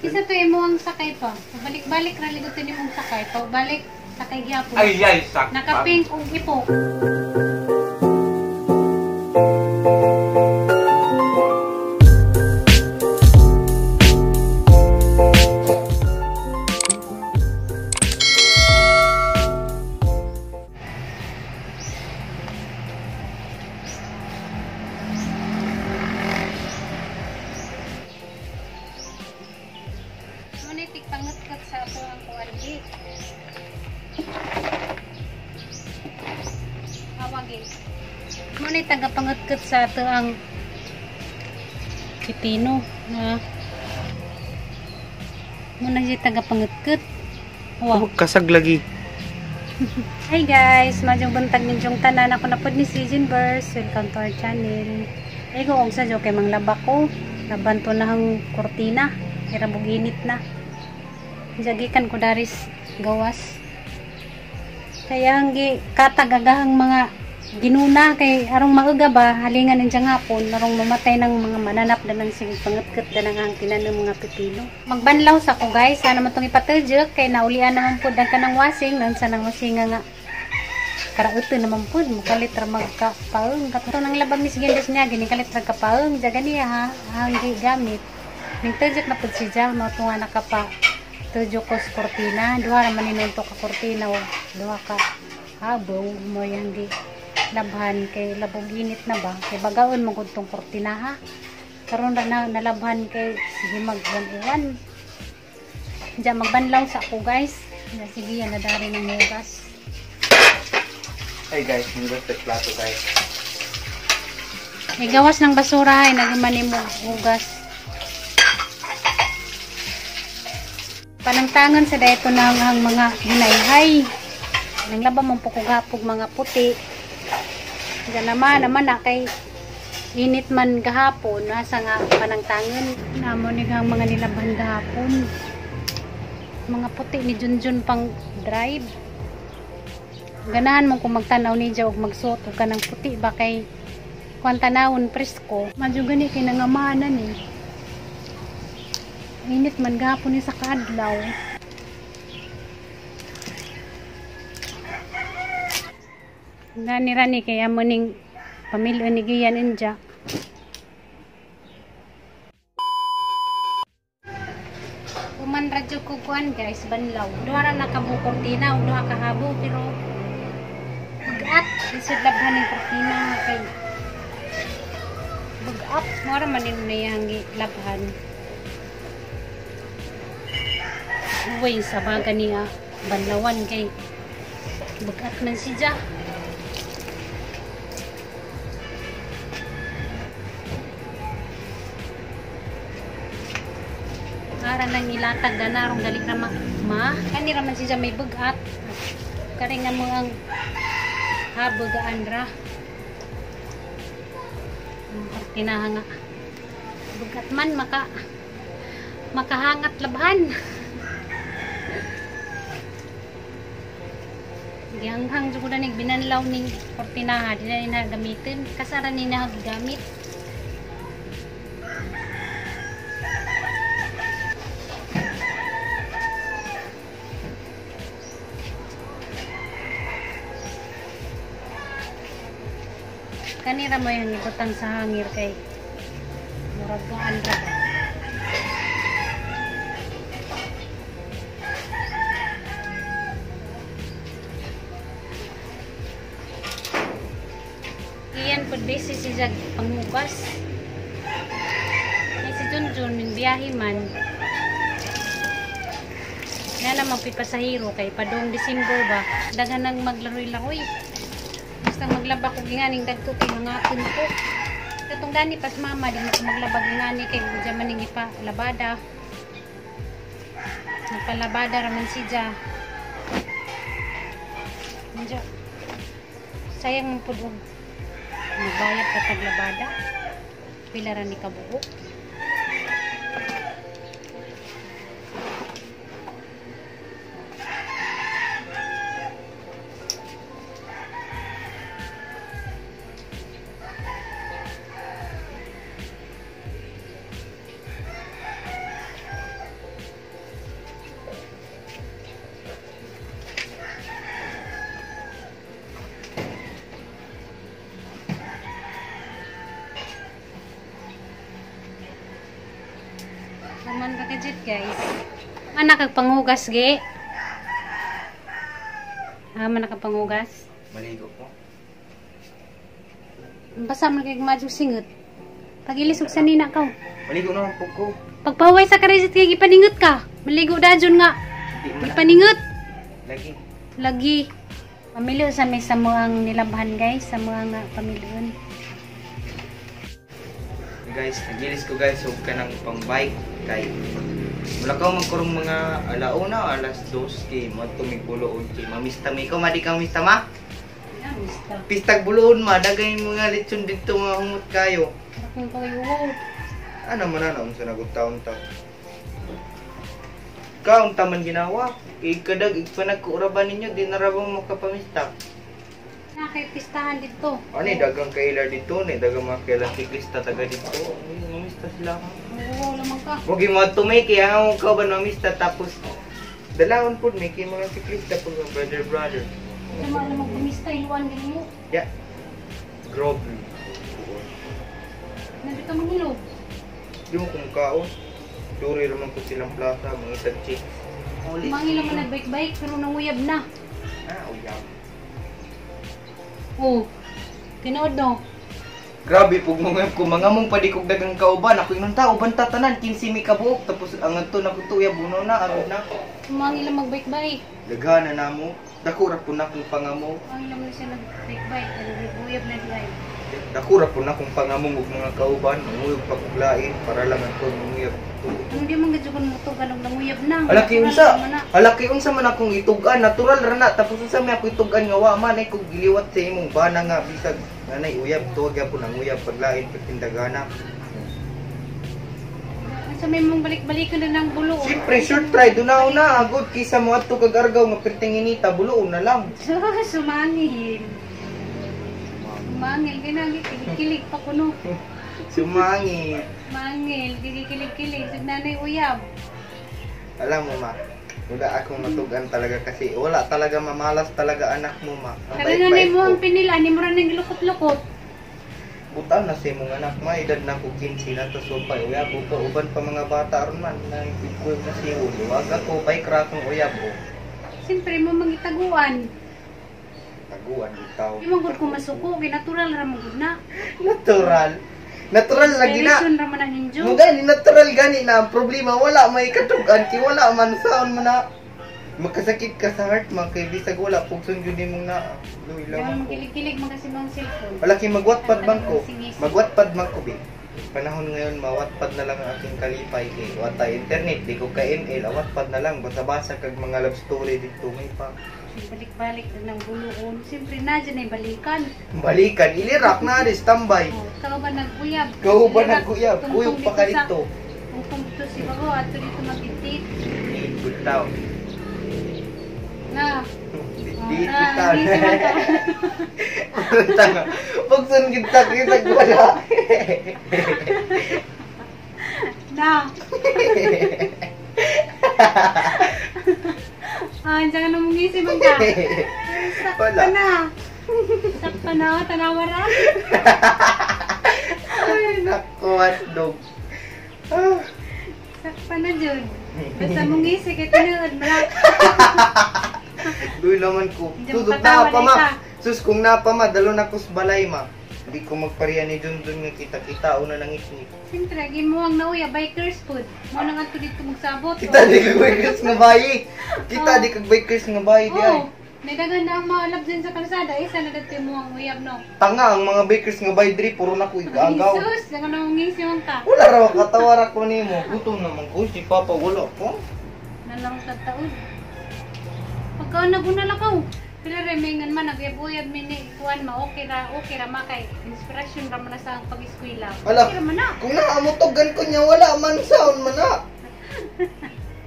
Kisa to imo ang sakay pa. Balik-balik ra ligot ni mong sakay. Pa balik sakay gyapon. Ay ay sakpan. Naka-pink ug ipo. Ngunit pangatkat sa ato ang kuwan gi. Awagi. Ngunit tagapangatkat sa ato ang pipino na muna siya tagapangatkat. Wow. Kasag lagi. Hi guys, madyong buntag ninyong tanan. Ako na pod ni si Jinbers. Welcome to our channel. Ay ko og sa kay manglaba ko. Laban to na ang kortina. Kira buginit na. Jagikan ko daris gawas. Kaya ang katagagahang mga ginuna kay arong mauga ba halingan ng hapon arong mamatay ng mga mananap na ng sige pangatkat na ng ang tinanom mga pipino. Magbanlaw sa ko guys, sana mo itong ipatudyok kay naulian naman po dagka ng wasing nang sa nang wasing nga karauto naman po mukalit ra magkapaong kato nang labang ni sige niya gini kalit ra kapaong jaga niya ha ang gigamit ning tudyok na pud siya mao tunga nakapa tudyok ko sa kortina duha ra man ninunto ka kortina o duha ka habaw mo yang gi labhan kay labog init na ba kay bagaon mo gud tong kortina ha karon ra na nalabhan kay sige magwan-uwan diya magbanlaw sa ako guys. Sige yan na dari ng hugas. Hey guys, hugas sa plato guys. May gawas ng basura ay nagiman mo hugas. Panangtangan sa dayto na ang mga hinayhay. Nang laba mong pukugapog mga puti. Diyan naman, naman na kay init man gahapon, nasa nga panangtangan. Namo ni ang mga nilaban gahapon. Mga puti ni Junjun pang drive. Ganahan mo kung magtanaw ni og magsuot og kanang puti ba kay kuan tanawon presko. Madyo gani kay nangamanan eh. Init man gahapon ni sa kaadlaw. Gani rani kay amo ning pamilya ni Gian inja. Human radyo ko kuan guys banlaw. Duha ra na ka kortina ug duha ka habo pero bugat lisod labhan ning kortina kay bugat mo ra man ni ang labhan. Uy sa baga niya banlawan kay bugat man siya. Ara nang ilatag na arong dali ra ma kani ra man siya may bugat kari nga mo ang habugaan ra kortina nga bugat man makahangat labhan. Gihanghang jud ko ning binanlaw ning kortina di na ni gamitin kasaran ni na gigamit. Kanira mo yung ibutang sa hangir kay murag gaan ra ba. Iyan pud busy si Jag panghugas. Ay si Junjun ning biyahe man. Nga naman pipasahero kay padung December ba daghan nang maglaroy-laroy. Basta maglaba ko ginganing dagto kay hangakon ko. Katong gani pas mama di mo maglaba gingani kay diya man ning ipa labada. Nagpalabada ra man siya. Diya. Sayang man pud og magbayad ka tag labada. Pila ra ni kabuok. Human ka kajit, guys. Anak kag panghugas ge. Ha, man ka panghugas. Maligo ko. Basa man kay madyo singot. Pagilis og sanina ka. Maligo na po ko. Pagpahuway sa karisit kay gipaningot ka. Maligo dajon nga. Di man. Gipaningot. Lagi. Lagi. Pamilyo sa may sa mga nilabhan, guys, sa mga nga pamilyon. Guys, nagilis ko, guys, og kanang pang bike kay wala ka magkurong mga alauna, 2:00 kay mo tumigbuloon kay mamista mi ko madi ka mamista ma. Basta. Pistag buloon ma dagay mga lechon didto mga humot kayo. Akong kaway wow. Ano man na unsa nagutaon ta. Ka unta man ginawa kay kadag igpanag ko uraban ninyo di na ra ba mo makapamista. Na kay pistahan dito. Ani dagang kailar dito ni dagang mga kailan siklista taga dito. Ay, mamista sila. Wow, lamang ka. Wag mo tumay kay ang ka ba mamista tapos dalawon pud may kay mga siklista pud mga brother brother. Sama lamang pumista iluan gani mo. Ya. Grabe. Nandito manghilog. Di mo kung kaon. Duri raman ko silang plaza, mga isang chicks. Mangila man nagbike-bike pero nanguyab na. Ah, uyab. Oh. Tinuod no. Grabe pug mga ko mga mong padikog dagang kauban ako inon ta uban ta tanan 15 mi kabuok tapos ang adto na ko tuyab uno na aron na. Mangila magbike-bike. Daghan na namo. Dako ra pud na akong pangamo. Mangila man siya nagbike-bike pero uyab na di ay. Dako ra pud na akong pangamong og mga kauban, manguyab pa kog lain para lang ato manguyab. Ano di man gadyo kon moto ganong nanguyab na. Hala kay Natural unsa? naman na. Hala kay unsa man akong itug-an, natural ra na tapos unsa may ako itug-an nga wa man ay kog giliwat sa imong bana nga bisag nanay uyab tuwag gyapon ang uyab paglain pagtindagana. Unsa may mong balik-balikan na ng bulo. Siyempre short ride una una agod kaysa mo adto kag Argao nga perting inita buloon na lang. Sumangil. Sumangil ginagi kilig pa kuno. Sumangit. Mangil, kikilig-kilig, sug nanay uyab. Alam mo ma, wala akong matugan talaga kasi wala talaga mamalas talaga anak mo ma. Ang Kaya nanay bait-bait mo ko. ang pinila, ni mo rin ang gilukot-lukot. Butan na sa imong anak ma, edad na ko 15 na to so pa uyab pa uban pa mga bata aron man na ikuyog na si ulo. Wag ako bike ra akong uyab o. Siyempre mo mangitaguan. Taguan bitaw. Di man gud ko masuko, kay natural ra man gud na. Natural. Natural lagi na. Inspiration ra man ang ninyo. Mo gani natural gani na ang problema wala may katugan kay wala man saon man na makasakit ka sa heart man kay bisag wala pugson gyud nimong naa. Luy Di man lamang ko. magkilig-kilig man kasi mong cellphone. Wala kay magwatpad man ko. Magwatpad man ko bi. Panahon ngayon mawatpad na lang ang aking kalipay kay wata internet di ko ka ML awatpad na lang basa-basa kag mga love story dito may pa. Balik-balik na ng buluon. Siyempre na dyan ay balikan. Balikan ilirak na di standby. Oh, ikaw ba naguyab? Ikaw ba naguyab? Kuyog pa ka dito. Tungtong dito si Bago ato dito mag-itit. Good tao. Na. Di Ah, kita. di si Mata. Tanga. Pugson kita kita wala. Na. Ah, diyan ka na mong isip ang ka. Sakto Wala. na. Sakto na, tanawa ra. Ay, naku, hotdog. Ah. Sakto na, Jud. Basta mong isip, kay tinuod mo lang. Duy laman ko. Hindi Sus, mo napa katawa ma. na isa. Sus, kung napa ma, dalo na ko sa balay ma. Hindi ko magpariya ni Jun Jun nga kita-kita una nang isip. Siyempre, mo ang nauya, bikers food. Mo nang ato dito magsabot. Kita di kag bikers nga bayi. Kita di kag bikers nga bayi di ay. Oh, may dagan na ang mga alab din sa kalsada. Isa na dito mo ang uyab, no? Tanga ang mga bikers nga bayi diri puro na ko igagaw. Jesus, dagan na mong isip ka. Wala raw katawara ko nimo. Gutom naman ko si Papa wala ko. Nalang sa taon. Pagka naguna lakaw. Pero remengan man, nagyab-uyab mini, kuan ma, okay ra ma kay inspiration ra man na sa ang pag-eskwela. Ala. Okay ra man na. Kung naamutogan ko niya wala man saon man na.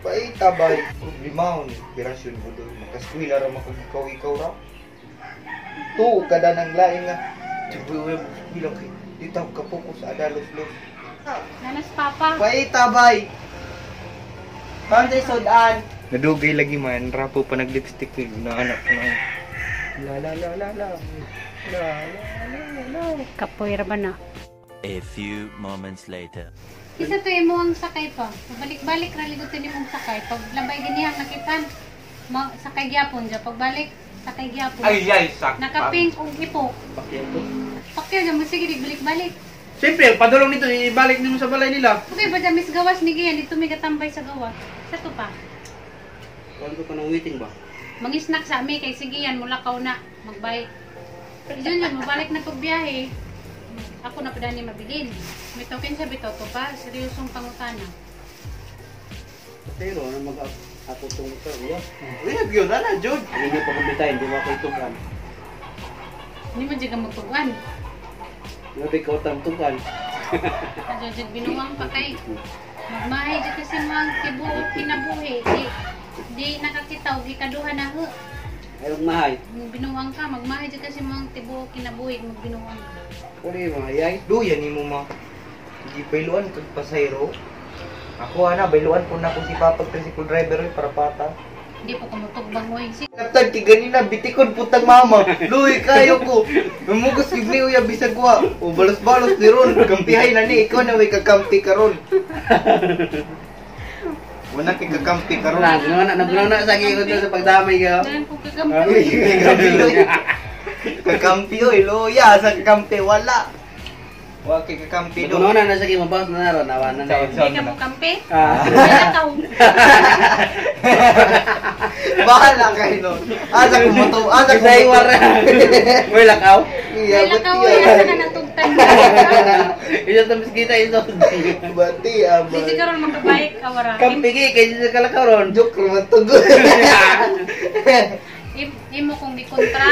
Paita bay. Problema ni inspirasyon mo doon. Makaskwela ra makagikaw ikaw ra. Tu kada nang lain nga. Tibuwe eskwela kay di ta ka focus adalos-los. Nanas papa. Paita bay. Pantay sudan. Nadugay lagi man rapo pa nag-lipstick ko na anak ko na. La la la la la. La la la la. Kapoy ra ba na? A few moments later. Isa to imo ang sakay pa. Pabalik-balik ra ligot ni mong sakay. Pag labay ganihan nakitan, sakay gyapon dya. Pagbalik, sakay gyapon. Ay ay sak. Naka-pink og ipok. Pakyan to. Pakyo dya mo sige dig balik-balik. Siyempre, padulong nito, ibalik nimo sa balay nila. Okay ba dya mis gawas ni Gian dito may katambay sa gawas. Sa to pa. Kuan ko pa ng waiting ba? Mangisnak sa ami kay sige yan mulakaw na magbike. Yun yun, mabalik na pagbiyahe. Ako na pa ni mabilin. May token sa bitaw to pa, seryosong pangutana. Pero ano mag ako tong sa iya. Uy, yun na jud. Hindi pa kumbitahin, di ba ko itugan. Hindi mo dyan ka magtugan. Grabe ka utang tugan. Adyo binuwang pa kay. Magmahay dyan kasi mga tibuok kinabuhi. Di nakakita og gikaduha na ho. Ay mahay. Binuwang ka, magmahay dyan kasi mga tibuok kinabuhi, magbinuwang ka. Kuri mahayay. Duya nimo ma. Di bayluan kag pasayro. Ako ana bayluan po na ko si Papa tricycle driver oy para pata. Hindi po kumutugbang oy. Kaptan kay ganina bitikon putang mama. Luy kayo ko. Mamugos gid ni uya bisag wa. O balos-balos ni ron. Kampihay na ni ikaw na may kakampi karon. Wala kay kakampi karon. Wala, naguna sa gihon sa pagdamay ka. Dahil po kakampi. Kakampi oy, luya sa kakampi wala. Wa kay kakampi do. Naguna na sa gihon mabawas na naron, awa na na. Hindi ka mo kampi? Ah. Wala ka. Bahala kayo no. Asa ko mo to, asa ko. Isay wara. May lakaw. Iya, Wala ka, bati. wala ka na natugtan. Isa sa miskita iso. Bati aba. Di siguro magkabike ka wara. Kampi gi kay sa kalakaw ron. Joke raman to. Imo kong gikontra.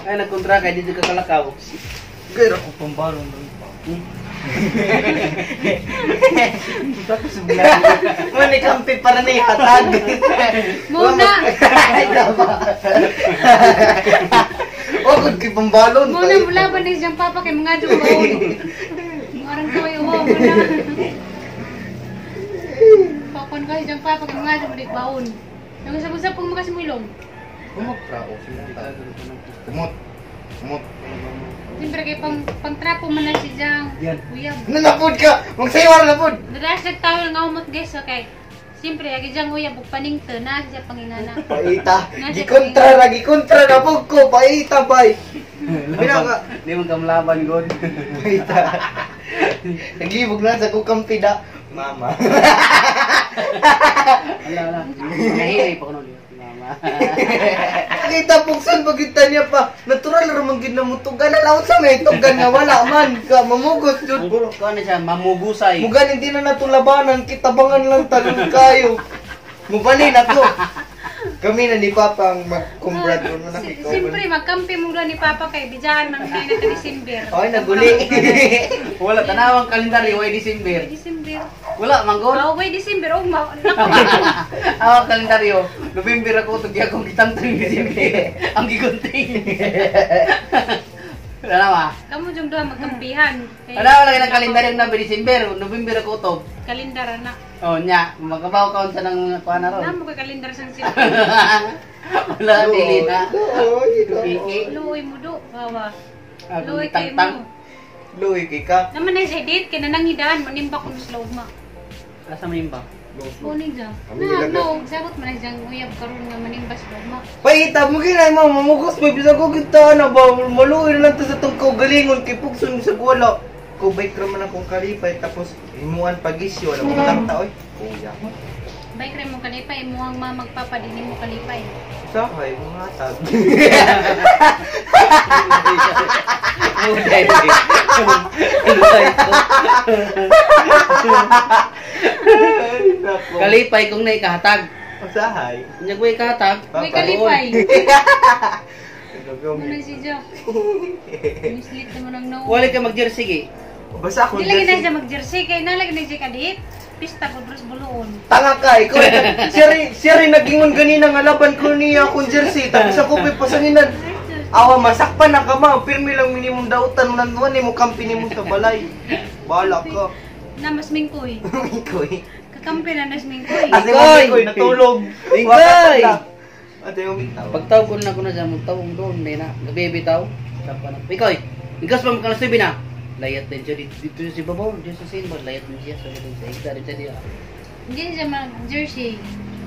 Ay nagkontra kay dito ka kalakaw. Gaya ko pambalon ron pa. Tapos bigla. Mani kampi para ni hatag. Muna. O gud kay pambalon. Muna mula ba ni siyang papa kay mga jud baon. Marang kaway uwa muna. Pakon ka siyang papa kay mga jud balik baon. Nang sa pong makas mo ilong. Kumot ra o kumot. Kumot. Siyempre kay pang pangtrapo man na si Jang. Yan. Uyab. Nanapod ka. Magsayaw na pod. Dadas tawel nga umot guys, okay. Siyempre agi Jang uyab ug paningto na siya pangingana. Paita. Gikontra ra, gikontra na pud ko. Paita bay. Pinaka Di man kamlaban god. paita. Naglibog na sa kukampi da. Mama. Ala ala. Nahilay pa kuno mama. Kita pugson pagita niya pa. Natural ra man gid na mutugan. Alaw sa may tugan nga wala man ka mamugos jud. Kuno na siya mamugusay. Mugan hindi na nato labanan, kitabangan lang talon kayo. Mubalin ako. Kami na ni Papa ang mag-kumbrad ron mo nakikaw. Siyempre magkampi mo ni Papa kay bijahan man kay na December. Ay, naguli. Wala tanawang kalendaryo way December. December. Wala manggol. Oh, way December og ma. Nako. Awang kalendaryo, November ako tug akong gitangtang December. Ang gigunting. Wala ba? Kamu jung duha magkampihan. Wala wala ng kalendaryo na December, November ako to. Kalendar na. Oh nya, makabaw kaon sa nang kuan na ron. Namo kay kalendar sang sila. Wala dili na. Luoy, Luoy mo do. Wawa. Akong Luoy kay tangtang. mo. Luoy kay ka. Naman na siya date kay nanangidaan manimba ko sa loob ma. Asa man ba? Kunin dyan. Na, no, sabot man na siyang uyab karon nga manimba sa loob ma. Paita mo ginay mo mamugos may bisag ko kita na ba maluoy na lang to sa tong kaugalingon kay pugson bisag wala. Ko bike ra man akong kalipay tapos himuan pagisyo wala mo tangta oy. Kuya. Bike ra mo kalipay imuhang ma magpapa dili mo kalipay. Usahay mga tag. Muday. Kalipay kung naikahatag. Usahay. Nya ko ikahatag. May kalipay. Muna si Jo. Mislit mo nang no. Wala ka mag-jersey gi. Basta ako Di lagi na siya mag-jersey kay nalagi na siya kadit. Pista ko bros buluon. Tanga ka, ikaw. Siya rin nagingon ganina nga laban ko niya akong jersey. Tapos ako pa'y pasanginan. Awa, masakpan na ka ma. Pirmi lang minimum dautan. Nanduan ni mo kampi ni mo sa balay. Bahala ka. Na mas mingkoy. Mingkoy. Kakampi na nas mingkoy. Ate mo mingkoy, natulog. Mingkoy! Ate mo mingkoy. Pagtawag ko na ko na siya, magtawag doon, may na. Gabi bitaw. Sapa na. Mingkoy, igas pa makalas na. Layat din siya dito sa babaw, dito sa sin, layat din siya sa sa higda din siya diya. Hindi siya mag-jersey.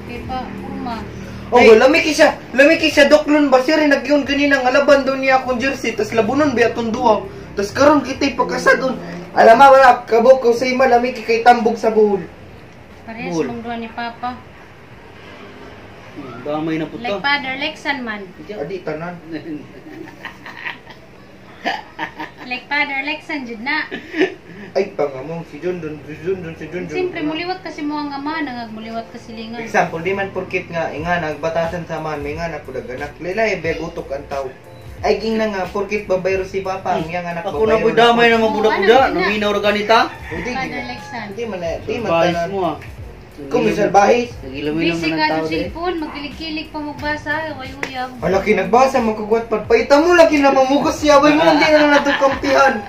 Kay pa, uma. Oh, lami kay siya. Lami kay siya doklon ba sir nagyon kanina nga laban daw niya akong jersey tas labunon ba atong duwa. Tas karon kitay pagkasadon. Alam ma wala kabok ko sa ima lami kay kay tambog sa buhol. Parehas Bull. mong duha ni Papa. Damay na puto. Like father, like son man. Adi tanan. Like father, like son, jud na. Ay pangamong si John Don, si John Don, si John Don. Siyempre, muliwat kasi mo ang ama, nangag muliwat ka silingan. Example, di man porkit nga nga nagbatasan sa man, may nga na pud anak. Lilay begutok ang tao. Ay ging na nga porkit babayro si papa, ang iyang anak Ako na babayro po'y damay na Oo, mabuda-buda. ano, na. Naminaw ra ganita. Hindi Father, like son. hindi man di man Salbahis tanan. mo ah. Kung may salbahis. Nagiluminom Busy na ka ng tao ng eh. cellphone, magkilig-kilig pa magbasa, way uyab. Ala kinagbasa magkagwat pa. Paita mo lagi na mamugos siya. Bay mo hindi na lang nato kampihan.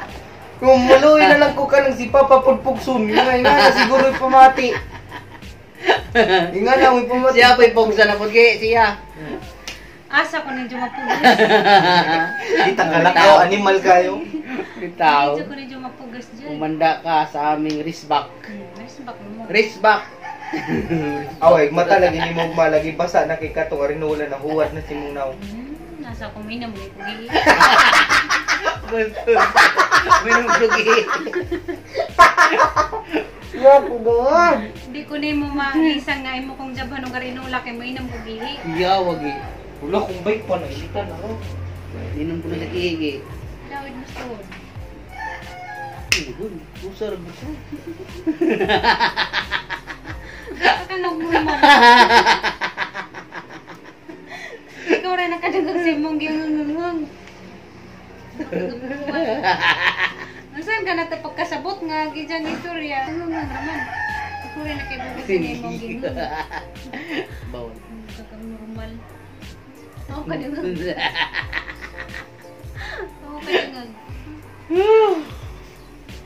Kung maluoy na lang ko kanang si Papa pudpugsun. Nga nga na siguro pamati. Nga na may pamati. Siya po'y pugsa na pud kay siya. Asa ko ninyo mapugas. Di takalakaw, animal kayo. Bitaw. Medyo ko ninyo mapugas dyan. Umanda ka sa aming wristback. Wristback mo. Wristback. Away, mata lagi ni mo malagi basa na kay katong arinula na huwat na si mong naw. Nasa kumina mo ikugi. Minum sugi. Ya, kugawan. Hindi ko na mo maisang nga imo kong jaban ng karinula kay mo inam kugihi. Iya wagi. Wala kong bike pa na ilitan ako. Ninom ko na sa kiigi. Lawid mo suod. Uy, usar buso. Kakalog mo mo. Ikaw rin nakadagag sa imong gihangangangang. Nasaan ka na ta pagkasabot nga gijang istorya? Hangangang raman. Ikaw rin nakibugos sa imong gingang. Bawal. Kakang normal. Ako ka dungag. Ako ka dungag.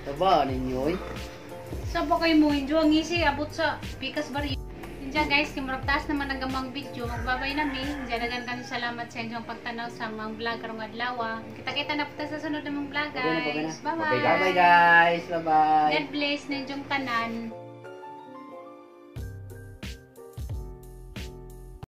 Taba ninyo oy. Sa ba kayo mo enjoy ang isi abot sa pikas baryo. Inja guys, kimurag taas naman ang gamang video. Magbabay nami. Inja dagan kami salamat sa inyong pagtanaw sa mga vlog karong adlaw. Kita-kita na po ta sa sunod namong vlog Pabay na, pabay na. guys. Bye-bye. Bye guys. Bye bye. God bless ninyong tanan.